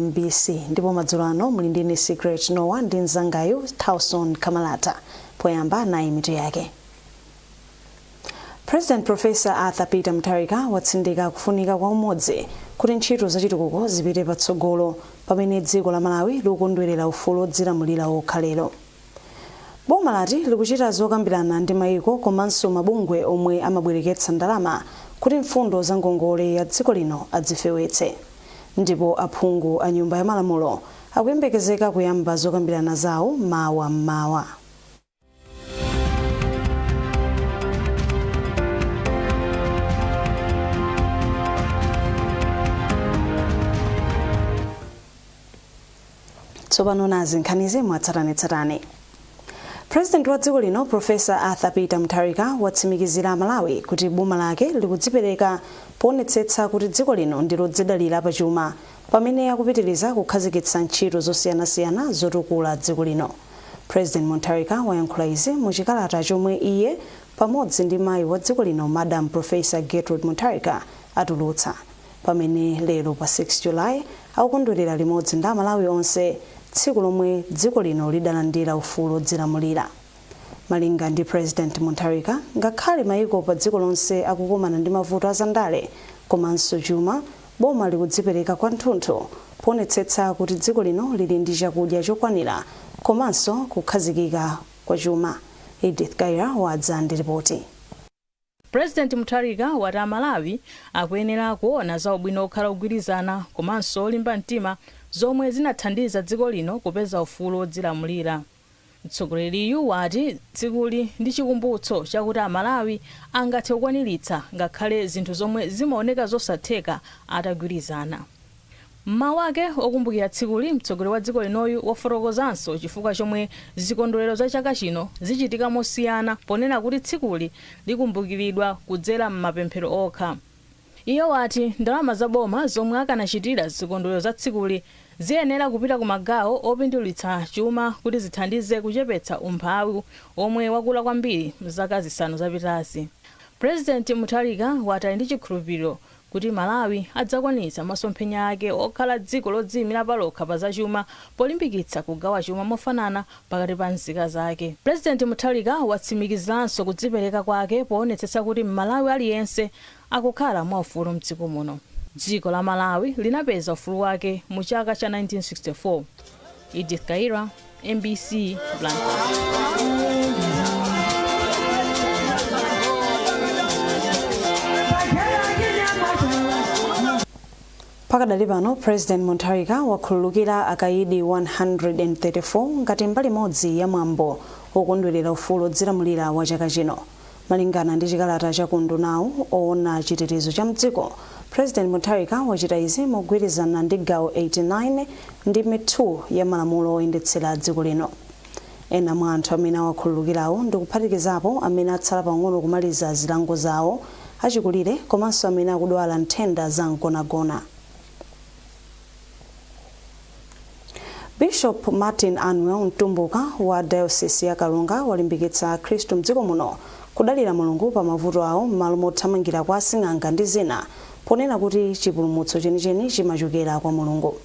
MBC ndipo madzulo ano muli ndine Secret Noah ndi mzangayu Towson Kamalata. Poyamba nayi mitu yake. President Professor Arthur Peter Mutharika watsindika kufunika kwa umodzi kuti ntchito zachitukuko zipite patsogolo pamene dziko la Malawi likukondwerera ufulu odzilamulira wokha lero. Boma lati likuchita zokambirana ndi mayiko komanso mabungwe omwe amabwereketsa ndalama kuti mfundo za ngongole ya dziko lino adzifewetse. Ndipo aphungu a nyumba ya malamulo akuyembekezeka kuyamba zokambirana zawo mawa mmawa. Tsopano nazi nkhanizi mwatsatanetsatane. President wa dziko lino Professor Arthur Peter Mutharika watsimikizira Amalawi kuti boma lake likudzipereka poonetsetsa kuti dziko lino ndi lodzidalira pachuma pamene akupitiriza kukhazikitsa ntchito zosiyanasiyana zotukula dziko lino. President Mutharika wayankhula izi mu chikalata chomwe iye pamodzi ndi mayi wa dziko lino Madam Professor Gertrude Mutharika atulutsa pamene lero pa 6 July akukondwerera limodzi ndi Amalawi onse tsiku lomwe dziko lino lidalandira ufulu odzilamulira. Malinga ndi President Mutharika, ngakhale mayiko pa dziko lonse akukumana ndi mavuto azandale komanso chuma, boma likudzipereka kwathunthu poonetsetsa kuti dziko lino lili ndi chakudya chokwanira komanso kukhazikika kwa chuma. Edith Kaira wadza ndi ripoti. President Mutharika wati Amalawi akuyenera kuona za ubwino okhala ogwirizana komanso olimba mtima zomwe zinathandiza dziko lino kupeza ufulu odzilamulira. Mtsogoleriyu wati tsikuli ndi chikumbutso chakuti Amalawi angathe kukwaniritsa ngakhale zinthu zomwe zimaoneka zosatheka atagwirizana. M'mawu ake okumbukira tsikuli, mtsogoleri wa dziko linoyu wafotokozanso chifukwa chomwe zikondwerero za chaka chino zichitika mosiyana ponena kuti tsikuli likumbukiridwa kudzera m'mapemphero okha. Iye wati ndalama za boma zomwe akanachitira zikondwerero za tsikuli ziyenera kupita ku magawo opindulitsa chuma kuti zithandize kuchepetsa umphawi omwe wakula kwambiri m'zaka zisanu zapitazi. President Mutharika wati ali ndi chikhulupiriro kuti Malawi adzakwanitsa masomphenya ake okhala dziko lodziyimira palokha pa zachuma polimbikitsa kugawa chuma mofanana pakati pa nzika zake. President Mutharika watsimikiziranso kudzipereka kwake poonetsetsa kuti Mmalawi aliyense akukhala mwaufulu mdziko muno. Dziko la Malawi linapeza ufulu wake mu chaka cha 1964. Edith Kaira, MBC, Blantyre. Pakadali pano President Mutharika wakhululukira akayidi 134 ngati mbali imodzi ya mwambo wokondwerera ufulu odzilamulira wa chaka chino. Malingana ndi chikalata cha ku undunawu owona chitetezo cha mdziko, President Mutharika wachita izi mogwirizana ndi gawo 89 ndime 2 ya malamulo oyendetsera dziko lino. Ena mwa anthu amene awakhululukirawo ndikuphatikizapo amene atsala pang'ono kumaliza zilango zawo, achikulire komanso amene akudwala nthenda za mgonagona. Bishop Martin Anwell Mtumbuka wa Diocese ya Karonga walimbikitsa akhristu mdziko muno kudalira Mulungu pa mavuto awo m'malo mothamangira kwa asing'anga ndi zina ponena kuti chipulumutso chenicheni chimachokera kwa Mulungu.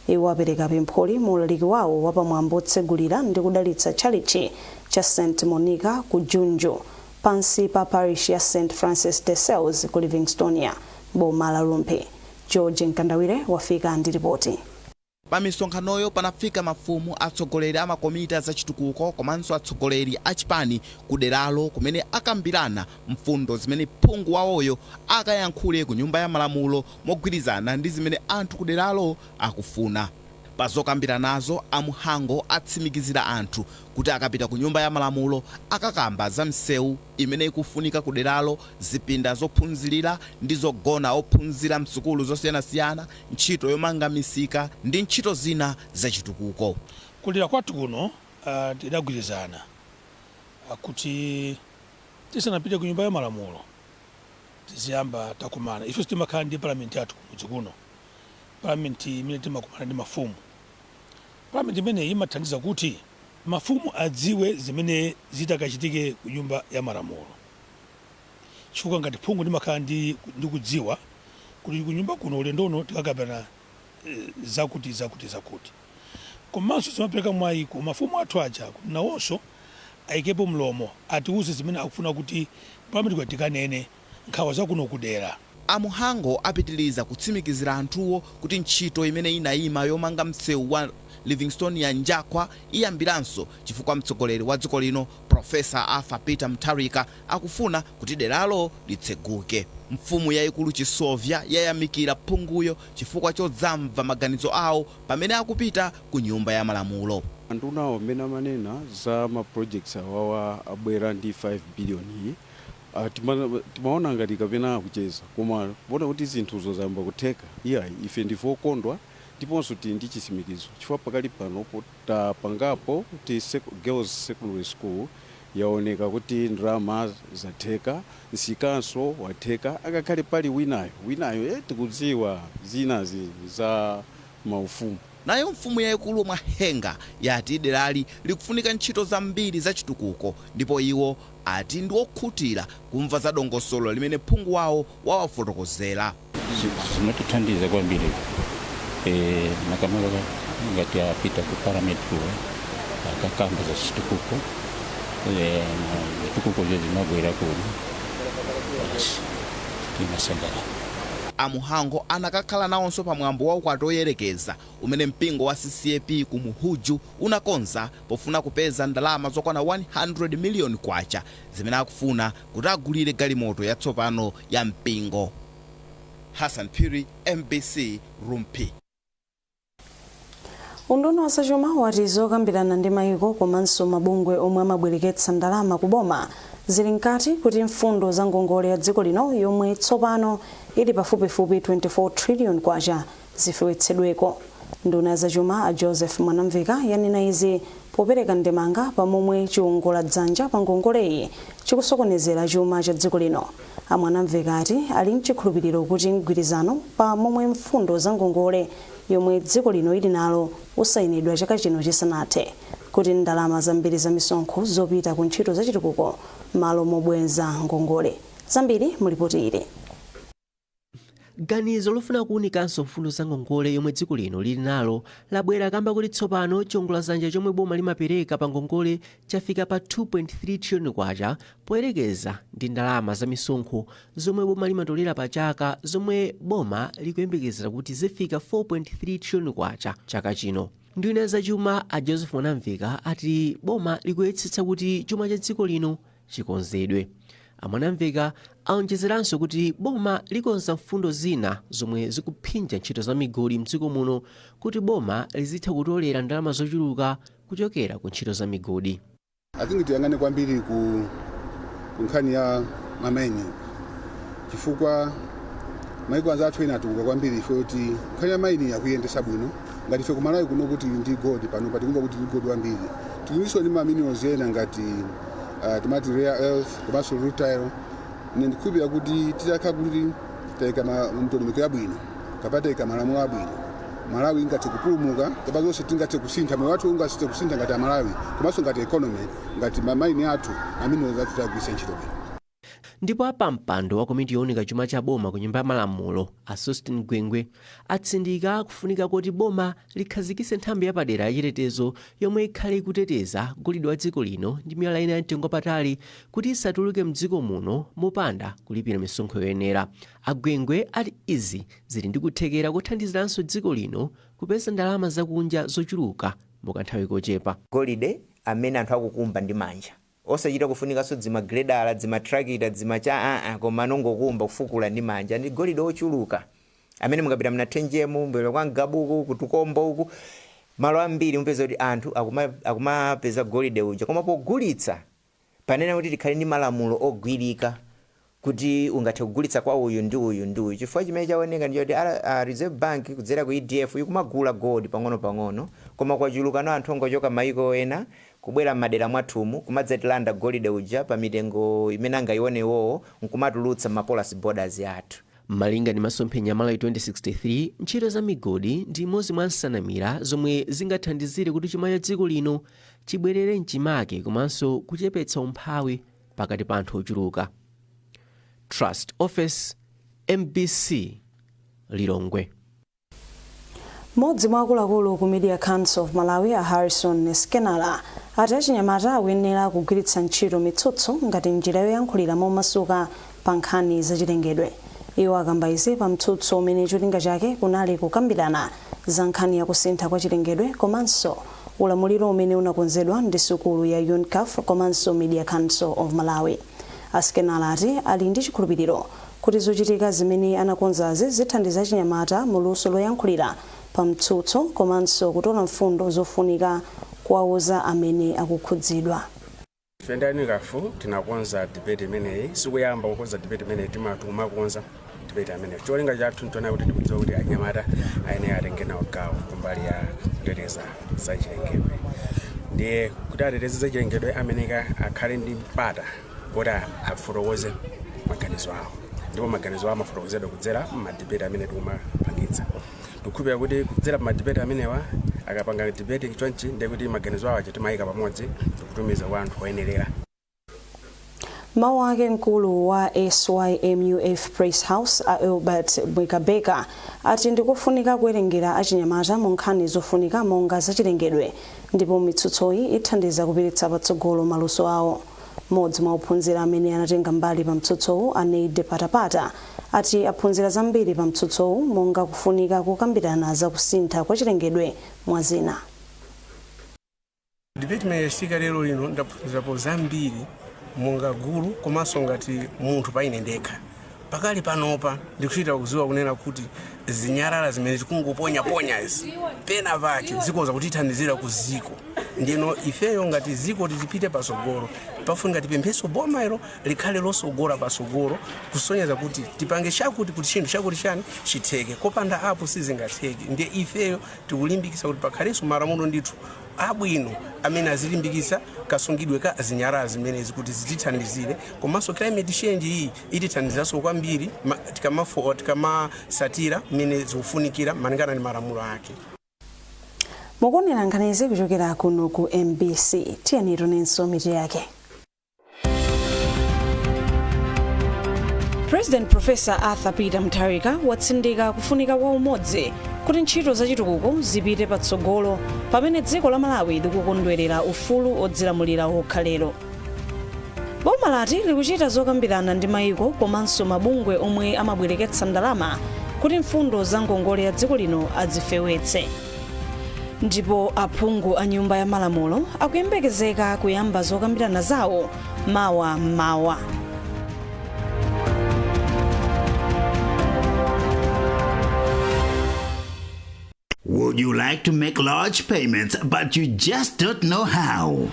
Iwo apereka pempholi mu ulaliki wawo wapamwambo otsegulira ndi kudalitsa tchalitchi cha St Monica ku Junju pansi pa parish ya St Francis de Sales ku Livingstonia boma la Rumphi. George Mkandawire wafika ndi ripoti. Pa misonkhanoyo panafika mafumu, atsogoleri a makomiti a zachitukuko komanso atsogoleri a chipani ku deralo kumene akambirana mfundo zimene phungu wawoyo akayankhule ku nyumba ya malamulo mogwirizana ndi zimene anthu ku deralo akufuna. Pa zokambiranazo, a Mhango atsimikizira anthu kuti akapita ku nyumba ya malamulo akakamba za msewu imene ikufunika ku deralo, zipinda zophunzilira ndi zogona ophunzira msukulu zosiyanasiyana, ntchito yomanga misika ndi ntchito zina zachitukuko. Kudera kwathu kuno tidagwirizana kuti tisanapite ku nyumba ya malamulo tiziyamba takumana. Ifenso timakhala ndi palamenti yathu kumudzi kuno, palamenti imene timakumana ndi mafumu. Palamenti imeneyi imathandiza kuti mafumu adziwe zimene zitakachitike ku nyumba ya malamulo, chifukwa ngati phungu ndimakhala ndikudziwa kuti ku nyumba kuno ulendo uno tikakambirana zakuti zakuti zakuti. Komanso zimapereka mwayi ku mafumu athu aja kuti nawonso ayikepo mlomo, atiuze zimene akufuna kuti parliament kwa tikanene nkhawa zakuno kudera. Amuhango apitiliza kutsimikizira anthuwo kuti ntchito imene inayima yomanga msewu wa Livingstonia Njakwa iyambiranso, chifukwa mtsogoleri wa dziko lino, Profesa Arthur Peter Mutharika, akufuna kuti deralo litseguke. Mfumu yayikulu Chisovya yayamikira phunguyo chifukwa chodzamva maganizo awo pamene akupita ku Nyumba ya Malamulo. Andunawo amene amanena za ma projects awawa abwera ndi 5 billion iyi, timaona ngati kapena akucheza, koma kuona kuti zinthuzo zayamba kutheka, iyayi, ife ndife okondwa ndiponso tili ndi chitsimikizo, chifukwa pakali pano tapangapo kuti girls secondary school yaoneka kuti ndalama zatheka, msikanso watheka, akakhale pali winayo winayo, tikudziwa zinazi za maufumu. Nayo mfumu yayikulu Mwahenga yati derali likufunika ntchito zambiri zachitukuko, ndipo iwo ati ndi okhutira kumva za dongosolo limene phungu wawo wawafotokozera. Zimatithandiza kwambiri, makamaka ngati apita ku parliament kuwa akakamba za chitukuko, na zitukuko zo zimabwera kuno, basi timasangalala. Amuhango anakakhala nawonso pamwambo wa ukwati oyerekeza umene mpingo wa CCAP ku Muhuju unakonza pofuna kupeza ndalama zokwana 100 miliyoni kwacha zimene akufuna kuti agulire galimoto yatsopano ya mpingo. Hassan Phiri, MBC, Rumphi. Unduna wa zachuma wati zokambirana ndi mayiko komanso mabungwe omwe amabwereketsa ndalama ku boma zili mkati kuti mfundo za ngongole ya dziko lino, yomwe tsopano ili pafupifupi 24 trillion kwacha, zifewetsedweko. Nduna ya zachuma a Joseph Mwanamveka yanena izi popereka ndemanga pamomwe chiwongola dzanja pa ngongoleyi chikusokonezera chuma cha dziko lino. Amwanamveka ati ali mchikhulupiriro kuti mgwirizano pa momwe mfundo za ngongole yomwe dziko lino ili nalo usayinidwa chaka chino chisanathe, kuti ndalama zambiri za misonkho zopita ku ntchito zachitukuko malo mobweza ngongole. Zambiri mulipoti ili. Ganizo lofuna kuwunikanso mfundo za ngongole yomwe dziko lino lili nalo labwera kamba kuti tsopano chiwongoladzanja chomwe boma limapereka pa ngongole chafika pa 2.3 trillion kwacha, poyerekeza ndi ndalama za misonkho zomwe boma limatolera pa chaka, zomwe boma likuyembekezera kuti zifika 4.3 trillion kwacha chaka chino. Nduna zachuma a Joseph Mwanamveka ati boma likuyesetsa kuti chuma cha dziko lino chikonzedwe. Amwanamveka aonjezeranso kuti boma likonza mfundo zina zomwe zikuphinja ntchito za migodi mdziko muno, kuti boma lizitha kutolera ndalama zochuluka kuchokera ku ntchito za migodi. I think tiyang'ane kwambiri ku nkhani ya ma mining, chifukwa maiko anzathu ena atukuka kwambiri ife kuti nkhani ya mining akuyendesa bwino. Ngati ife kumalawi kuno kuti ndi gold, pano patikumva kuti ndi gold wambiri, tilinso ndi ma minerals ena ngati timati rare earth komanso rutile. Ine ndikhulupirira kuti titakhala kuti tayika ndondomeko yabwino kapena tayika malamulo abwino, Malawi ingathe kupulumuka kapena zonse tingathe kusintha, moyo wathu ungathe kusintha ngati Amalawi komanso ngati economy, ngati ma mine athu, ma minerals athu tagwiritsa ntchito bwino. Ndipo apampando wa komiti yowunika chuma cha boma ku Nyumba ya Malamulo a Sosten Gwengwe atsindika kufunika kuti boma likhazikitse nthambi yapadera yachitetezo yomwe ikhale ikuteteza golide wa dziko lino ndi miyala ina yamtengo wapatali kuti isatuluke mdziko muno mopanda kulipira misonkho yoyenera. Agwengwe ati izi zili ndi kuthekera kothandiziranso dziko lino kupeza ndalama zakunja zochuluka mukanthawi kochepa. Golide amene anthu akukumba ndi manja, osachita kufunikanso dzimagredala, dzimatrakita, dzimacha, aa, koma anongokumba, kufukula ndi manja, ndi golide ochuluka amene mukapita mnathenjemu, mbwera kwa Mgabuku, kutukombo uku, malo ambiri mupeza kuti anthu akumapeza golide uja. Koma pogulitsa panena kuti tikhale ndi malamulo ogwirika kuti ungathe kugulitsa kwa uyu ndi uyu ndi uyu, chifukwa chimene chaoneka ndi choti a Reserve Bank kudzera ku EDF ikumagula gold pang'ono-pang'ono, koma kwachulukano anthu ongochoka maiko ena kubwera m'madera mwathumu kumadzatilanda golide uja pa mitengo imene angayione iwowo nkumatulutsa ma porous borders athu. Malinga ndi masomphenya Malawi 2063, ntchito za migodi ndi imodzi mwa nsanamira zomwe zingathandizire kuti chuma cha dziko lino chibwerere mchimake komanso kuchepetsa umphawi pakati pa anthu ochuluka. Trust Office, MBC, Lilongwe. Mmodzi mwa akuluakulu ku Media Council of Malawi, a Harrison Skenala, ati achinyamata akuyenera kugwiritsa ntchito mitsutso ngati njira yoyankhulira momasuka pa nkhani zachilengedwe. Iwo akamba izi pa mtsutso umene cholinga chake kunali kukambirana za nkhani yakusintha kwa chilengedwe komanso ulamuliro umene unakonzedwa ndi sukulu ya UNCAF komanso Media Council of Malawi. A Skenala ati ali ndi chikhulupiriro kuti zochitika zimene anakonzazi zithandiza achinyamata mu luso loyankhulira pa mtsutso komanso kutola mfundo zofunika kuwauza amene akukhudzidwa. Ife ndi UNCAF tinakonza debate imeneyi. Sikuyamba kukonza debate imeneyi, timatumakonza debate ameneyi. Cholinga chathu nchona kuti tikudziwa kuti anyamata ayenera atenge nawo gawo kumbali ya kuteteza zachilengedwe, ndiye kuti ateteze zachilengedwe ameneka akhale ndi mpata kuti afotokoze maganizo awo, ndipo maganizo awo amafotokozedwa kudzera mma debate amene tikumapangitsa. Tikukhulupirira kuti kudzera mma debate amenewa, akapanga debate chonchi, ndiye kuti maganizo awo aja timayika pamodzi ndikutumiza kwa anthu oyenerera. Mawu ake, mkulu wa SYMUF Press House, a Albert Mwikabeka, ati ndikufunika kuwerengera achinyamata mu nkhani zofunika monga zachilengedwe, ndipo mitsutsoyi ithandiza kupititsa patsogolo maluso awo. Mmodzi mwa ophunzira amene anatenga mbali pa mtsutsowu, a Neide Patapata, ati aphunzira zambiri pa mtsutsowu, monga kufunika kukambirana za kusintha kwa chilengedwe, mwa zina. Debate imene yachitika lero lino, ndaphunzirapo zambiri monga gulu komanso ngati munthu paine ndekha. Pakali panopa ndikuchita kudziwa kunena kuti zinyalala zimene tikungoponyaponya izi pena pake zikhoza kutithandizira ku ziko. Ndino ifeyo ngati ziko titipite pasogolo, pafunika tipempheso boma ilo likhale losogola pasogolo, kusonyeza kuti tipange chakuti kuti chinthu chakuti chani chitheke. Kopanda apo sizingatheke. Ndiye ifeyo tikulimbikitsa kuti pakhalenso malamulo ndithu abwino amene azilimbikitsa kasungidwe ka zinyalala zimenezi kuti zitithandizire. Komanso climate change iyi itithandiziranso kwambiri tikamasatira mmene zikufunikira malingana ndi malamulo ake. Mukuonera nkhanizi kuchokera kuno ku MBC. Tiyeni tionenso mitu yake. President Professor Arthur Peter Mutharika watsindika kufunika kwa umodzi kuti ntchito zachitukuko zipite patsogolo pamene dziko la Malawi likukondwerera ufulu odzilamulira okha lero. Boma lati likuchita zokambirana ndi mayiko komanso mabungwe omwe amabwereketsa ndalama kuti mfundo za ngongole ya dziko lino adzifewetse. Ndipo aphungu a Nyumba ya Malamulo akuyembekezeka kuyamba zokambirana zawo mawa mmawa. Would you like to make large payments but you just don't know how?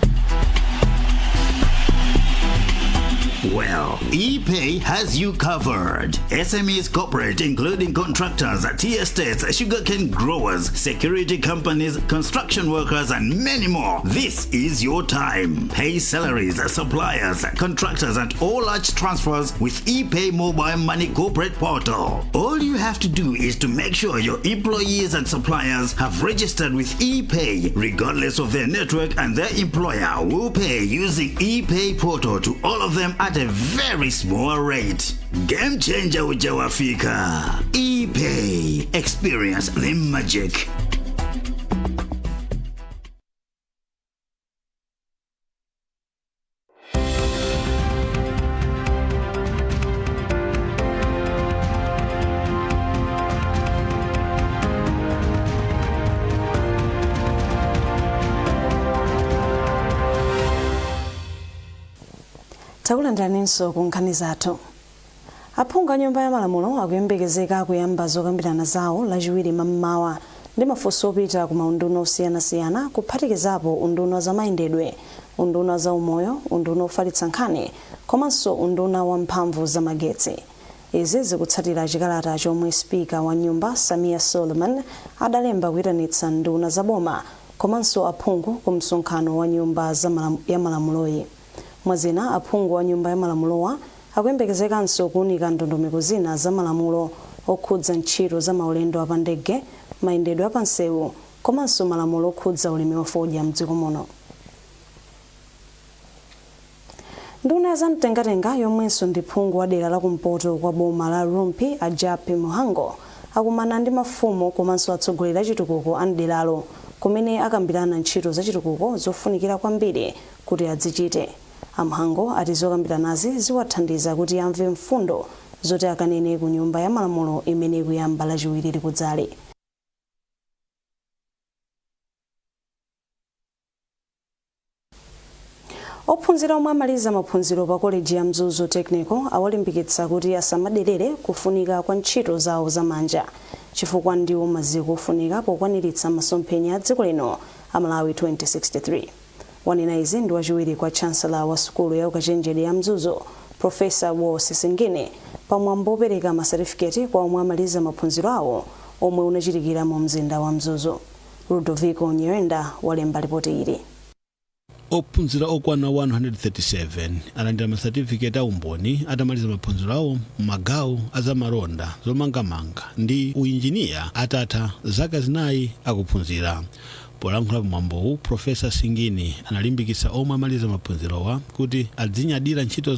Well, ePay has you covered. SMEs corporate, including contractors, tea estates, sugarcane growers, security companies, construction workers, and many more. This is your time. Pay salaries, suppliers, contractors, and all large transfers with ePay Mobile Money Corporate Portal. All you have to do is to make sure your employees and suppliers have registered with ePay, regardless of their network, and their employer will pay using ePay portal to all of them at a very small rate. Game changer uja wafika. ePay. Experience the magic. Takulandiraninso ku nkhani zathu. Aphungu a Nyumba ya Malamulo akuyembekezeka kuyamba zokambirana zawo Lachiwiri mammawa ndi mafunso opita ku maunduna osiyanasiyana, kuphatikizapo unduna wa zamayendedwe, unduna wa zaumoyo, unduna ofalitsa nkhani komanso unduna wa mphamvu zamagetsi. Izi zikutsatira chikalata chomwe Spika wa nyumba, Sameer Suleman, adalemba kuyitanitsa nduna zaboma komanso aphungu ku msonkhano wa Nyumba ya Malamuloyi. Mwazina, aphungu a Nyumba ya Malamulowa akuyembekezekanso kuunika ndondomeko zina za malamulo okhudza ntchito za maulendo apandege, mayendedwe apansewu komanso malamulo okhudza ulimi wa fodya mdziko muno. Nduna ya zamtengatenga yomwenso ndi phungu wa dera la kumpoto kwa boma la Rumphi, a Jappie Mhango, Akumana ndi mafumu komanso atsogoleri achitukuko a mderalo, kumene akambirana ntchito zachitukuko zofunikira kwambiri kuti azichite. A Mhango ati zokambiranazi ziwathandiza kuti amve mfundo zoti akanene ku Nyumba ya Malamulo imene ikuyamba Lachiwiri likudzali. Ophunzira omwe amaliza maphunziro pa koleji ya Mzuzu Technical awalimbikitsa kuti asamaderere kufunika kwa ntchito zawo zamanja, chifukwa ndiwo maziko ofunika pokwaniritsa masomphenya a dziko lino a Malawi 2063. Wanena izi ndi wachiwiri kwa Chancellor wa sukulu ya ukachenjede ya Mzuzu, Professor Wose Singini, pamwambo opereka masatifiketi kwa omwe amaliza maphunziro awo omwe unachitikira mu mzinda wa Mzuzu. Ludovico Nyirenda walemba ripoti ili. Ophunzira okwana 137 alandira masatifiketi aumboni atamaliza maphunziro awo m'magawo azamalonda, zomangamanga ndi uinjiniya atatha zaka 4 akuphunzira. Polankhula pamwambowu, Profesa Singini analimbikitsa omwe amaliza maphunzirowa kuti adzinyadira ntchito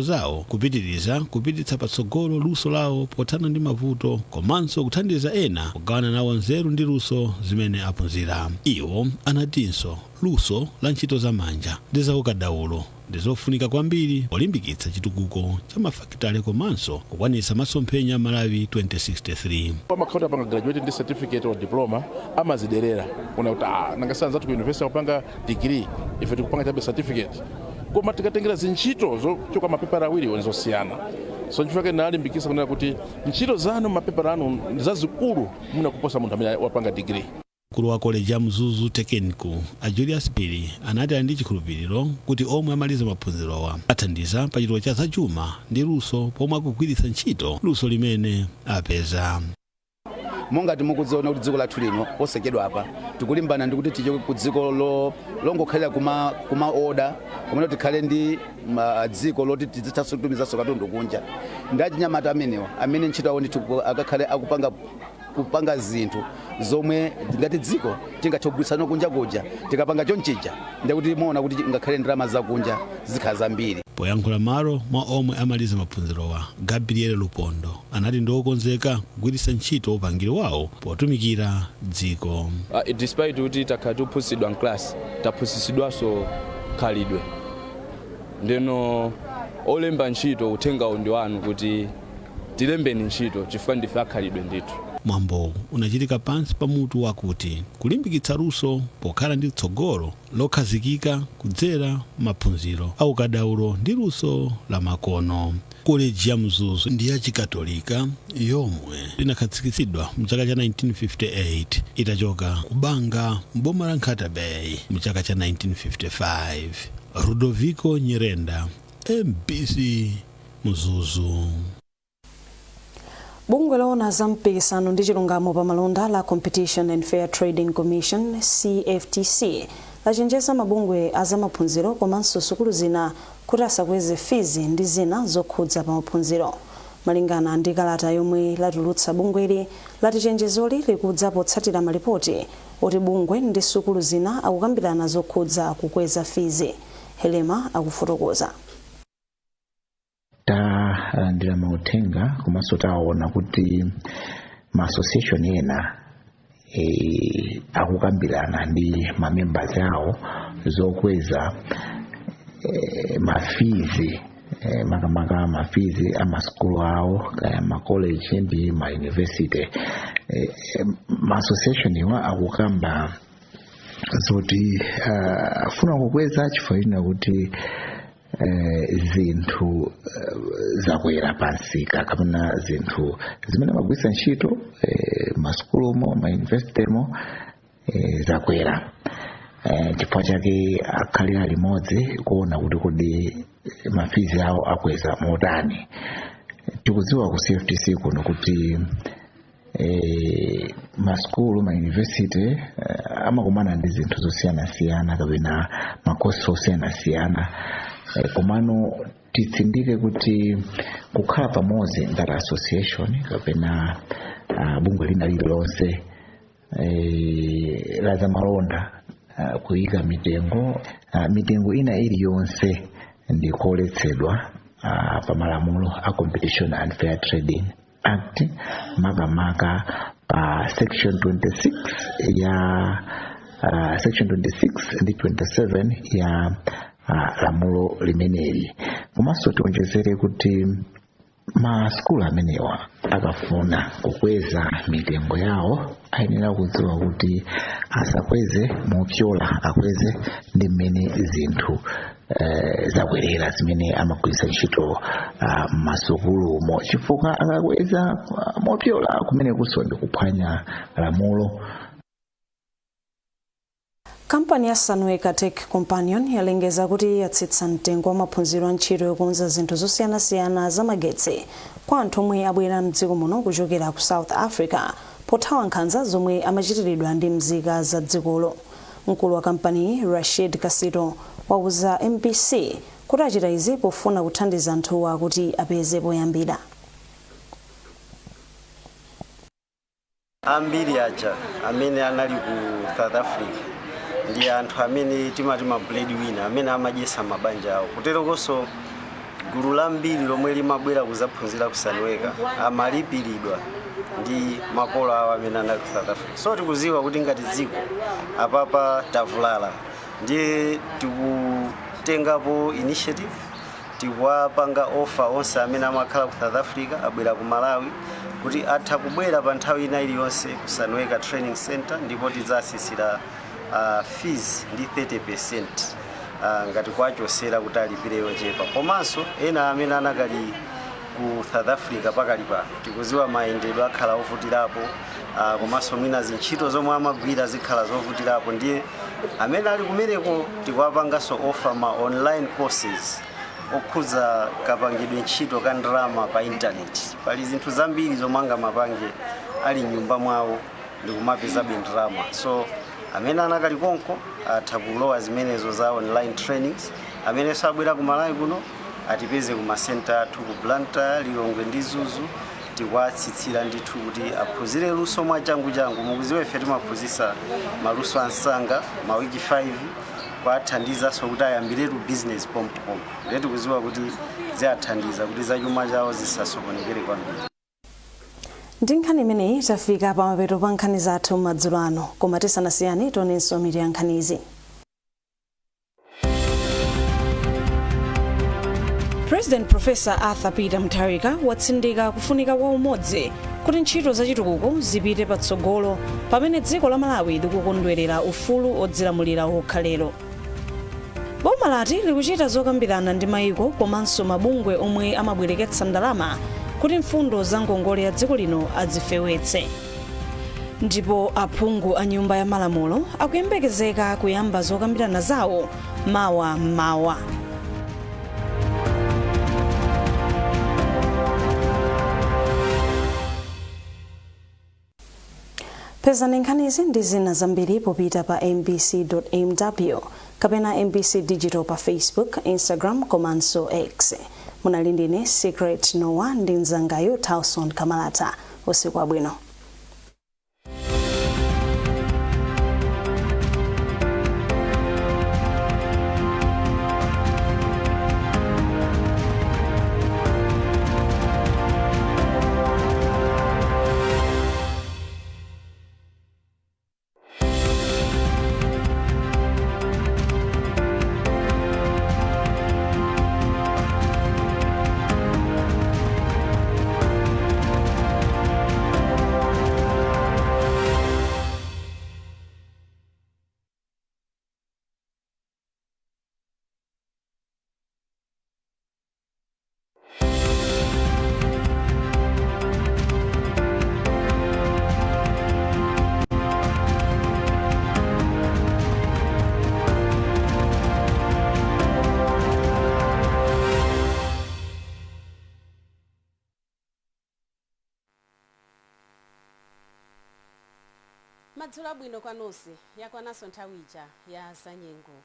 zawo, kupitiriza kupititsa patsogolo luso lawo pothana ndi mavuto, komanso kuthandiza ena kugawana nawo nzeru ndi luso zimene aphunzira. Iwo anatinso luso la ntchito zamanja ndi zaukadaulo ndi zofunika kwambiri polimbikitsa chitukuko cha mafakitale komanso kukwanitsa masomphenya Malawi 2063. Amakhala apanga graduate ndi certificate or diploma, amaziderera kuna kuti, "Ah, nanga anzathu ku university akupanga degree, ife tikupanga chabe certificate." Koma tikatengera zintchito zochoka mapepala awiri zosiyana. So nchifukwa nalimbikitsa kunena kuti ntchito zanu, mapepala anu ndi zazikulu muna kuposa munthu amene wapanga degree. Mkulu wa koleji ya Mzuzu Technical, a Julius Phiri, anati ali ndi chikhulupiriro kuti omwe amaliza maphunzirowa athandiza pa chitukuko cha zachuma ndi luso pomwe akugwiritsa ntchito luso limene apeza. Monga timukudziona kuti dziko lathu lino posachedwa apa tikulimbana ndi kuti tichoke ku dziko longokhalira kuma order, kumene tikhale ndi dziko loti tizithanso kutumizanso katundu kunja. Ndi achinyamata amenewa amene ntchito yawo ndithu akakhale akupanga kupanga zinthu zomwe ngati dziko tingathe kugulitsana kunja kuja. Tikapanga chonchija, ndikuti muona kuti ngakhale ndalama zakunja zikhala zambiri. Poyankhula malo mwa omwe amaliza maphunzirowa, Gabriel Lupondo anati ndiokonzeka kugwiritsa ntchito upangiri wawo potumikira dziko. Despite kuti takhala tikuphunzitsidwa m'class, taphunzitsidwanso khalidwe. Ndeno olemba ntchito, uthengawo ndi wanu kuti tilembeni ntchito chifukwa ndife akhalidwe ndithu. Mwambowu unachitika pansi pa mutu wakuti kulimbikitsa luso pokhala ndi tsogolo lokhazikika kudzera maphunziro aukadaulo ndi luso la makono. Koleji ya Mzuzu ndi yachikatolika yomwe inakhazikitsidwa mchaka cha 1958 itachoka kubanga mboma la Nkhata Bay mchaka cha 1955. Ludovico Nyirenda, MBC, Mzuzu. Bungwe loona za mpikisano ndi chilungamo pa malonda la Competition and Fair Trading Commission, CFTC, lachenjeza mabungwe a zamaphunziro komanso sukulu zina kuti asakweze fizi ndi zina zokhudza pa maphunziro. Malingana ndi kalata yomwe latulutsa bungweli, lati chenjezoli likudza potsatira malipoti oti bungwe ndi sukulu zina akukambirana zokhudza kukweza fizi. Helema akufotokoza. Talandira mauthenga komanso taona kuti ma association ena akukambirana ndi ma members awo zokweza ma fees, makamaka ma fees a masukulu awo, kaya ma college ndi ma university. Ma association iwa akukamba zoti afuna kukweza chifukwa china kuti zinthu zakwera pamsika, kapena zinthu zimene amagwiritsa ntchito masukulumo, ma universitymo zakwera. Chifukwa chake akhalira limodzi kuona kuti kodi ma fees awo akweza motani. Tikudziwa ku CFTC kuno kuti masukulu, ma university amakumana ndi zinthu zosiyanasiyana kapena ma costs osiyanasiyana. Komano titsindike kuti kukhala pamodzi ngati association kapena bungwe lina lililonse la zamalonda, kuyika mitengo ina iliyonse ndi koletsedwa pa malamulo a Competition and Fair Trading Act, makamaka pa section 26 ya section 26 ndi 27 ya lamulo limeneli. Komanso tionjezere kuti masukulu amenewa akafuna kukweza mitengo yawo ayenera kudziwa kuti asakweze mopyola, akweze ndi mmene zinthu zakwerera zimene amagwiritsa ntchito m'masukulumo, chifukwa akakweza mopyola kumene kuso ndi kuphwanya lamulo. Kampani ya Sunweka Tech Companion yalengeza kuti yatsitsa mtengo wa maphunziro a ntchito yokonza zinthu zosiyanasiyana zamagetsi kwa anthu omwe abwera mdziko muno kuchokera ku South Africa pothawa nkhanza zomwe amachitiridwa ndi mzika za dzikolo. Mkulu wa kampaniyi, Rashid Kasito, wauza MBC kuti achita izi pofuna kuthandiza anthuwa kuti apeze poyambira. Ambiri aja amene anali ku South Africa ndi anthu amene timati ma breadwinner, amene amadyesa mabanja awo. Kuterokonso gulu lambiri lomwe limabwera kuzaphunzira ku Sunweka amalipiridwa ndi makolo awo amene anali ku South Africa. So tikuziwa kuti ngati dziko apapa tavulala, ndiye tikutengapo initiative, tikuwapanga offer onse amene amakhala ku South Africa abwera ku Malawi kuti atha kubwera pa nthawi ina iliyonse ku Sunweka Training Center, ndipo tidzatsitsira fees ndi 30%, ngati kwachosera kuti alipire yochepa. Komanso ena amene anakali ku South Africa pakali pano tikuziwa mayendedwe akhala ovutirapo, komanso mwina zintchito zomwe amagwira zikhala zovutirapo, ndiye amene ali kumeneko tikuwapanganso offer ma online courses okhudza kapangidwe ntchito ka ndalama pa intaneti. Pali zinthu zambiri zomwe angamapange ali mnyumba mwawo ndikumapezabe ndalama. So amene anakali konko atha kulowa zimenezo za online trainings. Amenenso abwera ku Malawi kuno atipeze ku masenta athu ku Blantyre, Lilongwe ndi Mzuzu. Tikuwatsitsira ndithu kuti aphunzire luso mwachanguchangu. Mukuziwa ife timaphunzitsa maluso ansanga mawiki 5, kuwathandizanso kuti ayambiretu business pompopompo. Ndiye tikuziwa kuti ziwathandiza kuti zachuma chawo zisasokonekere kwambiri. Ndi nkhani imeneyi tafika pamapeto pa nkhani zathu madzulo ano, koma tisanasiyane tionenso mitu ya nkhanizi. President Professor Arthur Peter Mutharika watsindika kufunika kwa umodzi kuti ntchito zachitukuko zipite patsogolo pamene dziko la Malawi likukondwerera ufulu odzilamulira okha lero. Boma lati likuchita zokambirana ndi mayiko komanso mabungwe omwe amabwereketsa ndalama kuti mfundo za ngongole ya dziko lino adzifewetse. Ndipo aphungu a nyumba ya malamulo akuyembekezeka kuyamba zokambirana zawo mawa mmawa. Pezani nkhanizi ndi zina zambiri popita pa mbc.mw kapena MBC Digital pa Facebook, Instagram komanso X. Munali ndine Secret Noah ndi mzangayo Towson Kamalata. Usiku wabwino. Madzulo abwino kwa nonse. Yakwananso nthawi ija ya zanyengo.